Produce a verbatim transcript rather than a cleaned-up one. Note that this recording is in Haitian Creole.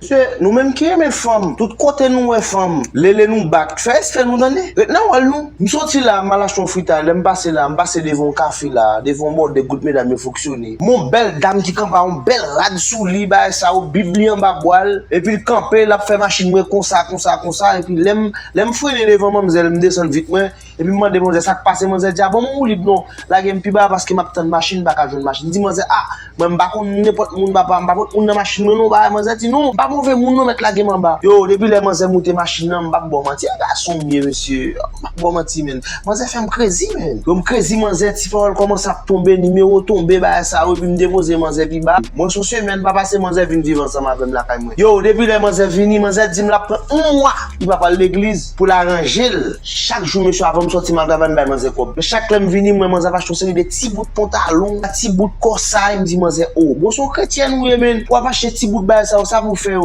Mesye, nou menm ki renmen fanm, tout kote nou wè fanm, lele nou bat, fè respè nou tande. Ret nan wòl nou. M soti la, m al achte yon fritay, lè m pase la, m pase devan yon kafe la, devan yon bòdè, kote medam yo fonksyone. M wè yon bèl dam ki kanpe a yon bèl rad sou li, bagay sa yo, bib li anba bwa l, epi l kanpe, l ap fè machin mwen konsa, konsa, konsa, epi lè m, lè m frennen devan manmzèl, m desann vit mwen, epi m mande manzè sa k pase, manzè di, a bon, m woulib non, lage m pi ba paske m ap tann machin, m pa ka jwenn machin. M di manzè, a, mwen m pa konn nenpòt moun, papa, m pa pot moun nan machin mwen non, bagay, manzè di non, m pa move moun non, mèt lage m anba. Yo, depi lè manzè moute machin nan, m p ap ba w manti, a gason m ye, mesye, m p ap ba w manti, menn. Manzè fè m krezi, menn. Yo, m krezi, manzè, ti pawòl kòmanse ap tonbe, nimewo tonbe, bagay sa yo, epi m depoze manzè pi ba. Mwen, se yon semèn pa pase, manzè vin viv ansanm avè m lakay mwen. Yo, depi lè manzè vini, manzè di m l ap pran yon mwa, li pa pral legliz pou l aranje l. Chak jou, mesye, avan m sòti, m al travay, m bay manzè kòb. Men chak lè m vini, m wè manzè ap achte yon seri de ti bout pantalon, ti bout kòsay, m di manzè, o, bon, se yon kretyèn ou ye, menn. W ap achte ti bout bagay sa yo, sa pou w fè?